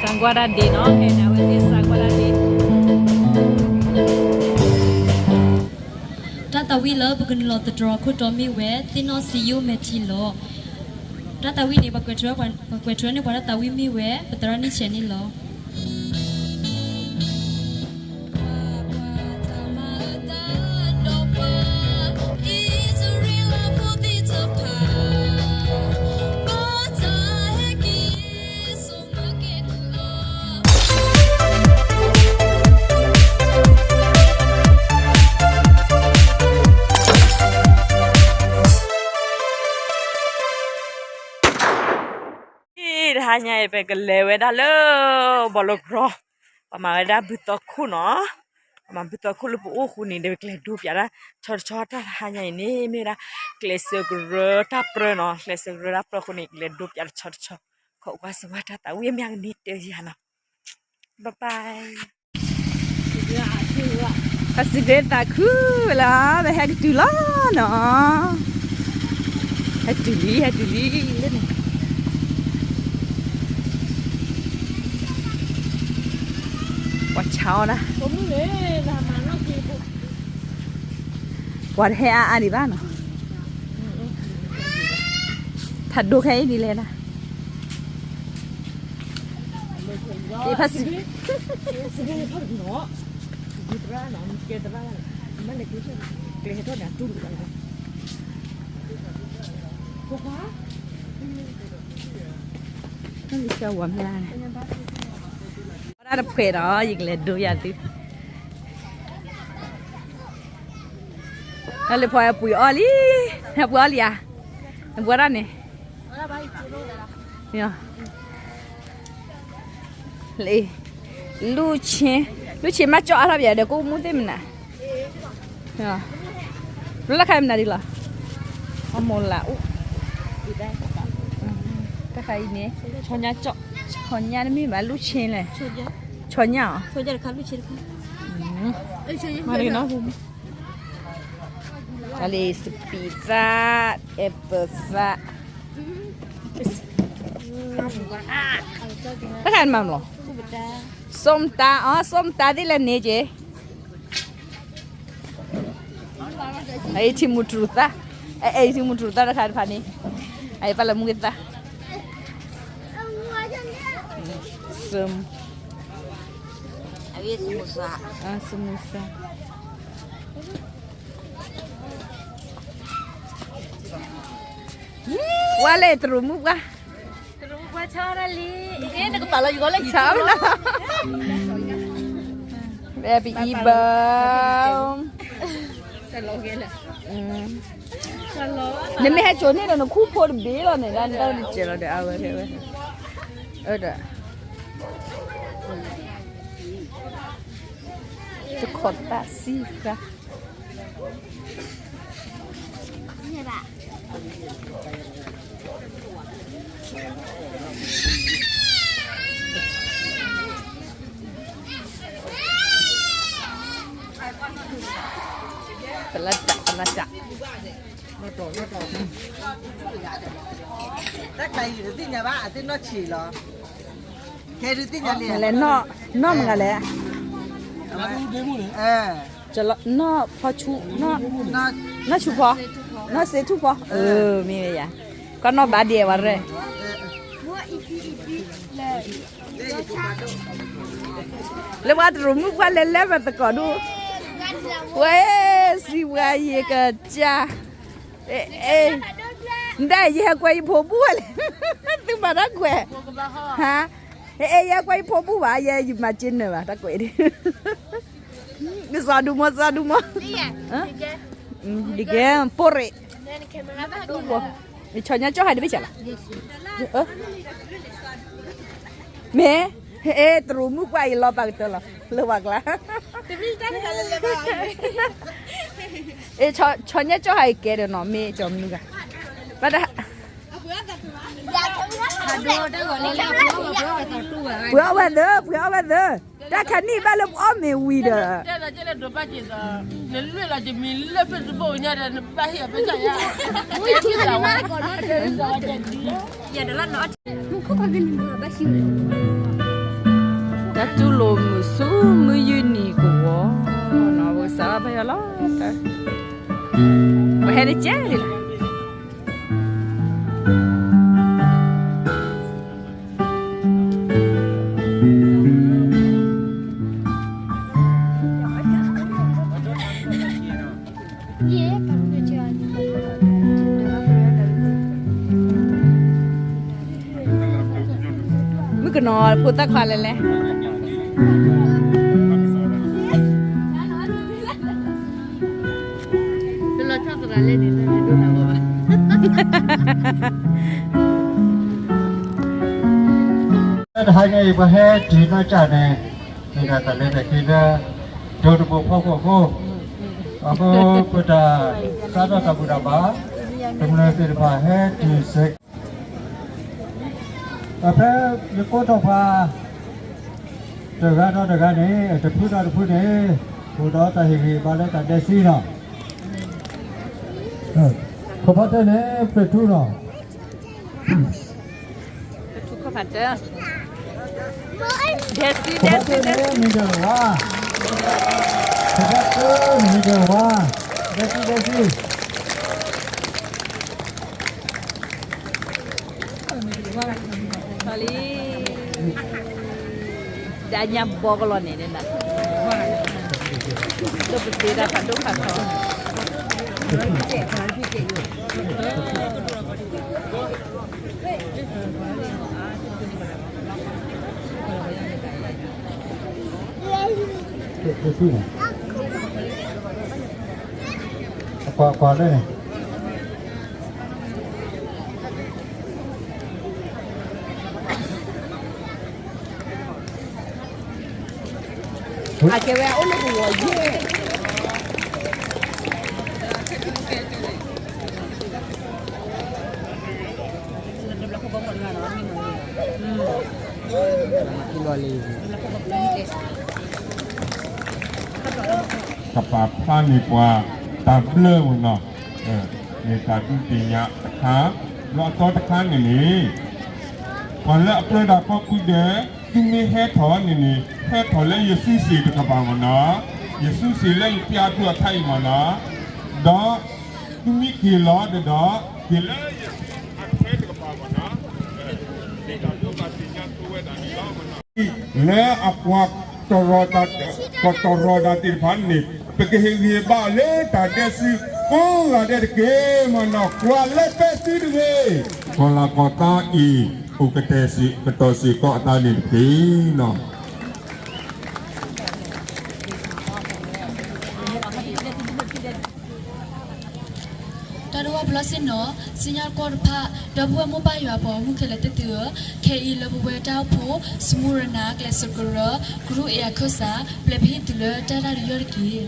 စၢ်ကွၢ်တၢ်ဒ့နီၤ, ဟဲန့ၣ် အဝဲသ့ၣ်စၢ်ကွၢ်တၢ်ဒ့. တၢ်သးဝံၣ်လၢပကနုာ်လီၤသတြီၤခိၣ်တီမ့ၢ်ဝဲ သ့ၣ်နီၣ်စံယိၣ်မဲာ်ထံလီၤ. တၢ်သးဝံၣ်န့ၣ် ပှၤကွဲးထွဲ, ပှၤကွဲးထွဲန့ၢ်ပှၤတၢ်သးဝံၣ်မ့ၢ်ဝဲ ပသရၣ်နံၣ်ဆဲးန့ၣ်လီၤ. တဟါညါအံၤ ပကလဲၤဝဲဒၣ်လၢ ဘီလိကရီ, ပမၤဝဲဒၣ်ဘုသီခိၣ်နီၤ, ပမၤဘုသီခိၣ်လၢပအိၣ်အဃိန့ၣ် ဒီးပကလဲၤဒိပၠးတၢ်ဆီတဆီ, တၢ်တဟါညါအံၤန့ၣ် မ့ၢ်ဝဲဒၣ် ကျဲးစၢးကရၢတၢ်ပြၢနီၤ, ကျဲးစၢးကရၢတၢ်ပြၢအဃိန့ၣ် ကလဲၤဒိပၠးတၢ်ဆီတဆီ, ခိးကွၢ်စၢၤဝဲတၢ်သးဝံၣ်မ့ၢ်အကန့ၢ်တၢ်ယၤနီၤ. Bye bye. ပစံးဘျုးသးခုလီၤ, ပဟဲကတုၤလီၤနီၤ, ဟဲတုၤလံ ဟဲတုၤလံ, ပှၤဆါအီၣ်ဒၣ်, ပှၤတဟဲအါအါဒံးဘၣ်နီၤ, ဖးဒိၣ်ခဲအံၤဒ်လဲၣ်ဒၣ် ဖးစံး, တၢ်တဖှဲးဒီး ယကလဲၤဒိယၤသု, လၢဖီအပှ့ၤအီၣ်လံ, ဟဲပှ့ၤအီၣ်လံဧါ, နပှ့ၤတၢ်န့ၣ် လူ့ချင်း, လူ့ချင်းမ့ၢ်ကၠီအါထီၣ်ပၠးဒီး ကိၣ်မူသ့ၣ်မနၤ, ဘျီလၢခါမနၤဒ်လီၤ, အမိၢ်လၢအိၣ်, တခါအံၤန့ၣ်, ဆီညါတမ့ၢ်ဘၣ် လူ့ချင်းလဲၣ်, ဆီညါအီၤ, မၤတဂ့ၤနီၤ, တၢ်လံ စပံးသၣ်, အဲပၢၣ်သၣ် တခါမၤမလီၤ, စိမတၤအီၤ, စိမတၤသ့ၣ်လဲၣ်န့ၣ်က့ၤ, အအံၤထံမူတြူးသၣ်, အအံၤထံမူတြူးသၣ်တခါတဖၣ်န့ၣ်, အအံၤပၢ်လၢမူက့ၤသၣ်, စမူ, စမူသၣ်, ဝါလဲၣ်တရူးမုၣ်ပှၢ်, တရူးမုၣ်ပှၢ်ဆီလံ, နကပာ်လီၤယဂီၢ်လၢယဆီလီၤ, baby bump, နမ့ၢ်ဟဲစိာ်န့ၢ်ဒီးနခူၣ်ဖိတဘ့ၣ်လီၤန့ၣ် ဒ်တကဲလီၤဒီး အဝဲ, အဝဲ, အၢဒီး, တခီၣ်သၣ်စံဃာ် ပလၢတၢ်, ပလၢတၢ်, တၢ်ကျါအံၤတသ့ၣ်ညါဘၣ် အသ့ၣ်နီၣ်ဆံးလီၤ, ခဲဒုးသ့ၣ်ညါလံ, လဲၤ, နီၢ်မနုၤလဲၣ်, နီၢ်ဖီဆူၣ်, နီၢ်ဆူၣ်ဖီ, နီၢ်စ့ထူၣ်ဖီ, မ့ၢ်ဝဲယၤ, ကီၢ်နီၢ်ဘၣ်ဒဲးဝဲရဲၣ် လၢပှၤတရူးမုၣ်ပှၢ်လဲၤလဲၤမၤသကိးဒိၣ်, ဝဲစံးဝဲယကစၢ်, နဒၣ်ယဟဲကွဲးယဖိဘူၣ်ဝဲလဲၣ်, သုမၤတၢ်ကွဲး, ဟါ, အဲ ယဟဲကွဲးယဖိဘူၣ်ဘၣ်, ယဲယမၤစ့နၢၤဘၣ် တၢ်ကွဲးဒ်, ကစီၤဒူမီ ကစီၤဒူမီ, ဒ်ကဲ, ပိၢ်ရ့ၣ်, ယဆီညါကၠီၣ်ဟဲတဘ့ၣ်စဲးလီၤ, မ့ၢ်, ဟဲတရူးမုၣ်ပှၢ်အံၤလီၤပာ်ကတၢၢ်လီၤ, လၢပှၤကျါ, ဆီညါကၠီၣ်ဟဲအံၤကဲဒီးနီၤ မ့ၢ်ကၠီမနုၤဂၤ, ဘၣ်တၢ် ပှ့ၤအီၣ်ဝဲသၢ, ပှ့ၤအီၣ်ဝဲသၢ, တၢ်ခါနံၣ်ဘၣ်လၢပအီၣ်မ့ၤဝံၤဒီး, နလွံၢ်လီၤတမံၤလၢဖ့ၣ်စဘူၣ်ညါဒီး နဘၣ်ဟ့ၣ်အီၤပစၢ်ယါ, ယဲဒၣ်လၢနီၤ, မူခိၣ်ပှၤကနံၤဘၣ်ဘၣ်ဆံး တူၢ်လိာ်မုာ်ဆူမုၢ်ယုၢ်နံၤကဝီၤ, ပကစးဘၣ်ယွၤလီၤ, ပဟဲတကဲဒ်လဲၣ်. မုၣ်ကနီၤဖိသၣ်ခွါလဲၣ်လဲၣ်. လီၤဆီသရၣ်လဲၣ်န့ၣ် ဒိၣ်နၤဂီၢ်ဘၣ်. တဟါညါအံၤ ပဟဲတုၤနီၢ်ကၠၢ်န့ၣ် မ့ၢ်ဒၣ်တၢ်လဲၤတၢ်က့ၤလၢ ဒိတဘိဖီခိၣ်အဃိ, အဃိပတၢ်စးထီၣ်တၢ်ဘူၣ်တၢ်ဘါ, ကမျၢၢ်သ့ၣ်တဖၣ်ဟဲတုၤစ့ၢ်ကီး ဖဲယကိးထီၣ်ပှၤ တဂၤဒီးတဂၤန့ၣ် တဖုဒီးတဖုန့ၣ် အိၣ်ဒီးတၢ်ဟ့ၣ်ဂံၢ်ဘါလၢတၢ်ဒဲးစံနီၤ, ခီဖီတဲန့ၣ် ပျဲၢ်ထူနီၤ, ပျဲၢ်ထူခီဖီတဲ, ဒဲးစံ ဒဲးစံ ဒဲးစံ, မ့ၢ်ဒဲးဝါ, ခီဖီတဲ မ့ၢ်ဒဲးဝါ, ဒဲးစံ ဒဲးစံ လံ, ဒ်ညါဘီကလီၤန့ၣ်ဒၣ်, ဒိၣ်ပသ့ဒၣ်ဖးဒိၣ်ဖးထီ, ကွၢ်ကွၢ်လၢန့ၣ် အကဲဝဲအိၣ်လၢကဝီၤယဲၢ်, ကပာ်ဖျါန့ၢ်ပှၤတၢ်ဘျၢမ့ၢ်နီၤ, မ့ၢ်တၢ်ဒုးသ့ၣ်ညါတခါ, ဒီးအသီတခါန့ၣ်န့ၣ် ပှၤလၢအပျဲဒၣ်ကီၢ်ကုၢ်ဒဲး သုမ့ၢ်ဟဲထီၣ်န့ၣ်န့ၣ် ဟဲထီၣ်လၢယစုစ့ၣ်တကပၤမ့ၢ်နီၤ, ယစုစ့ၣ်လၢယပျၢ်ဒူၣ်အထါအံၤမ့ၢ်နီၤ, ဒီးသုမ့ၢ်က့ၤလီၤဒီး က့ၤလၢယစုအထွဲတကပၤမ့ၢ်နီၤ, လၢအကွၢ်တရီတၢ် ကတီၢ်ရီတၢ်သ့ၣ်တဖၣ်န့ၣ် ပကဟ့ၣ်ဂံၢ်ဘါအီၤလၢတၢ်ဒဲးစံကိးဂၤဒဲးတက့ၢ်မ့ၢ်နီၤ, ကွၢ်လၢပဲသံတဂ့ၤ, ကီၢ်လၤကီၢ်သးအံၤ အိၣ်ကတဲာ်စ့ၢ်ကတီၢ်စ့ၢ်ကီးအသးန့ၣ်တက့ၢ်နီၤ. တၢ်တဝၢပလီၢ်ဆ့ၣ်နီၤ စံညါတကီၢ်တဖၣ် ဒီပုၢ်ဝဲၢ်မိၢ်ပၢ်ယွၤပှၤဂီၢ်မုၢ်ခဲလၢာ်သ့ၣ်သုဧၢ, ခဲအံၤလၢပဝဲတၢ်အိၣ်ဖှိၣ် စမူရနၤ ကျဲးစၢးကရၢ ကရူၢ်အ့ၣ်အခၢၣ်စး ပျဲပဟံၣ်သုလၢတၢ်တၢ်တယီၢ်တက့ၢ်. ဒီး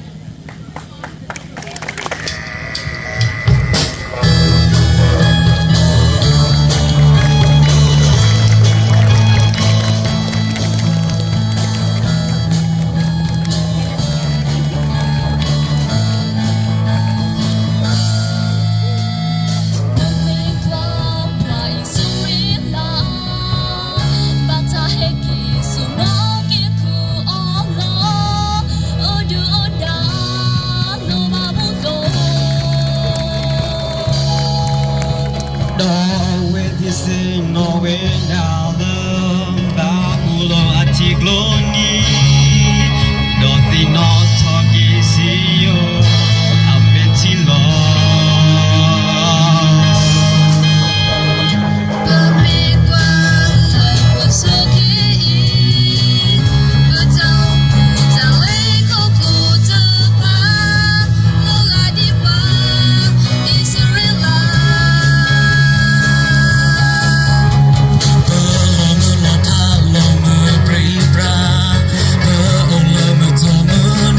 အဝဲသ့ၣ်စ့ၢ်နီၣ်ဝဲဒၣ်လၢ ဘၤဘူလိၣ်အထံကျိနံၤ, ဒီးသ့ၣ်နီၣ်ထီၣ်က့ၤစံယိၣ်အမဲာ်ထံလီၤ. ပမ့ၢ်ကွၢ်လၢပဆိးက့ၤအံၤ, ပတၢ်အိၣ်မူတၢ်လဲၤခီဖျိတဖၣ် လီၤဂာ်ဒံးပှၤအံၣ်စရ့လး. ပအိၣ်လၢမုၢ်လီၤထါလီၤမုၢ်ပြံပြါ, ပအိၣ်လၢမုၢ်ထီၣ်မုၢ်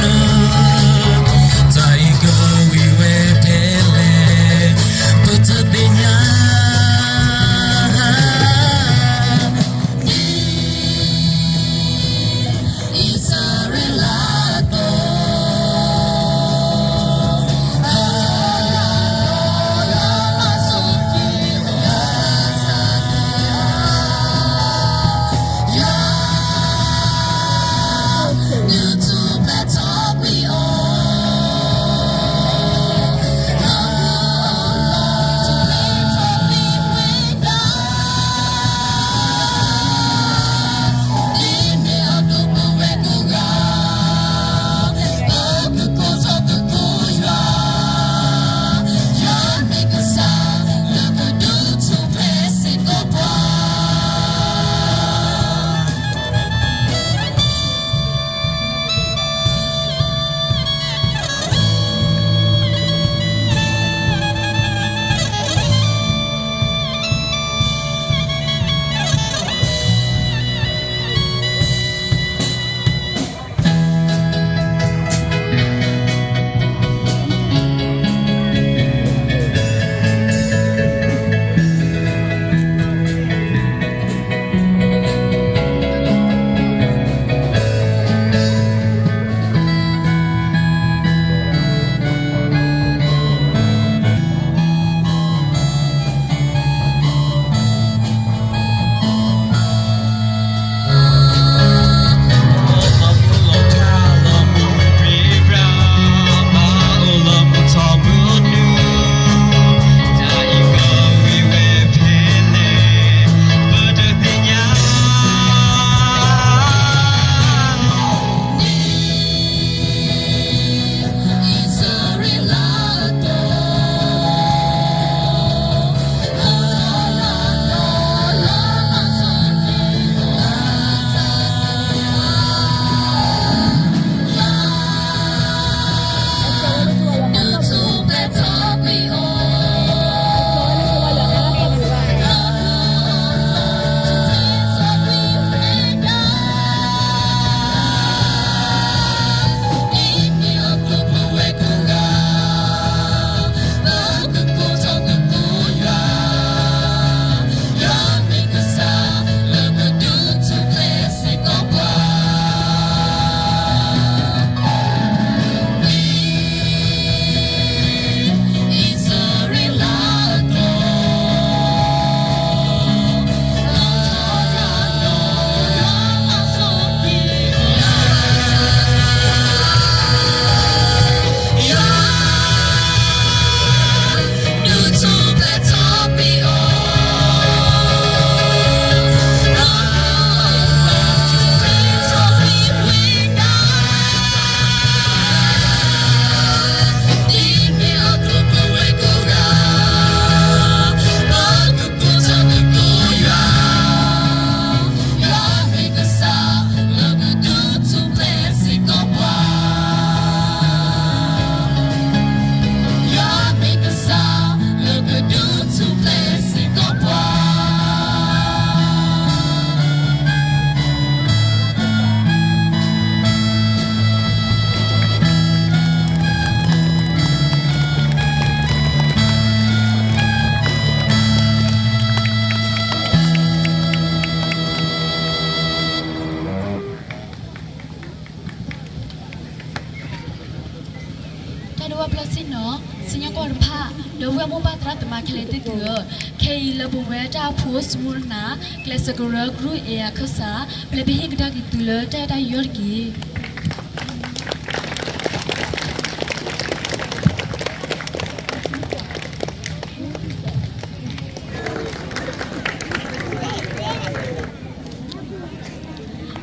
တၢ်ဒိၣ်ပလီၢ်ဆ့ၣ်နီၤ, စံၣ်ညီၣ်ကွီၢ်တဖၣ်, ဒီပုၢ်ဝဲၢ်မိၢ်ပၢ်သရၣ်သမါခဲလၢာ်သ့ၣ်သုဧၢ, ခဲအံၤလၢပဝဲတၢ်အိၣ်ဖှိၣ် Smyrna ကျဲးစၢးကရၢ ကရူၢ်အ့ၤအခၢၣ်စး, ပျဲပဟ့ၣ်ကဒါက့ၤသုလၢတၢ်အဲၣ်တၢ်ယူးယီၣ်တက့ၢ်.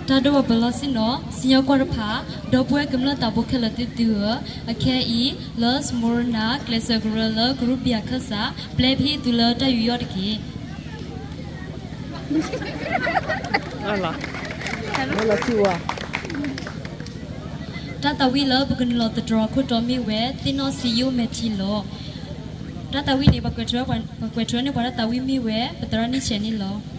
တၢ်ဒိၣ်ပလီၢ်ဆ့ၣ်နီၤ, စံၣ်ညီၣ်ကွီၢ်တဖၣ်, ဒီပုၢ်ဝဲၢ်ကမျၢၢ်သးဘိခဲလၢာ်သ့ၣ်သုဧၢ, အခဲအံၤလၢ Smyrna ကျဲးစၢးကရၢလၢကရူၢ်အ့ၤအခၢၣ်စး, ပျဲပဟ့ၣ်သုလၢတၢ်ယူးယီၣ်တက့ၢ်. တၢ်သးဝံၣ်လၢပကနုာ်လီၤသတြီၤအခိၣ်တီမ့ၢ်ဝဲ သ့ၣ်နီၣ်စံယိၣ်မဲာ်ထံလီၤ. တၢ်သးဝံၣ်န့ၣ် ပှၤကွဲးထွဲန့ၢ်ပှၤတၢ်သးဝံၣ်မ့ၢ်ဝဲ ပသရၣ်နံၣ်ဆဲးန့ၣ်လီၤ.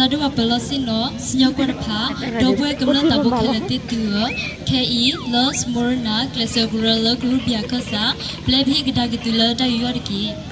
တၢ်ဒိၣ်ပှၤပၢၤလီၢ်ဆ့ၣ်နီၤ စံၣ်ညီၣ်ကွီၢ်တဖၣ် ဒီပုၢ်ဝဲၢ်ကမျၢၢ်သးဘိခဲလၢာ်သ့ၣ်သုဧၢ, ခဲအံၤ လၢ Smyrna ကျဲးစၢးကရၢလၢကရူၢ်ဘံၣ်အခၢၣ်စး ပျဲပဟ့ၣ်ကဒါက့ၤသုလၢတၢ်ယူးယီၣ်တက့ၢ်.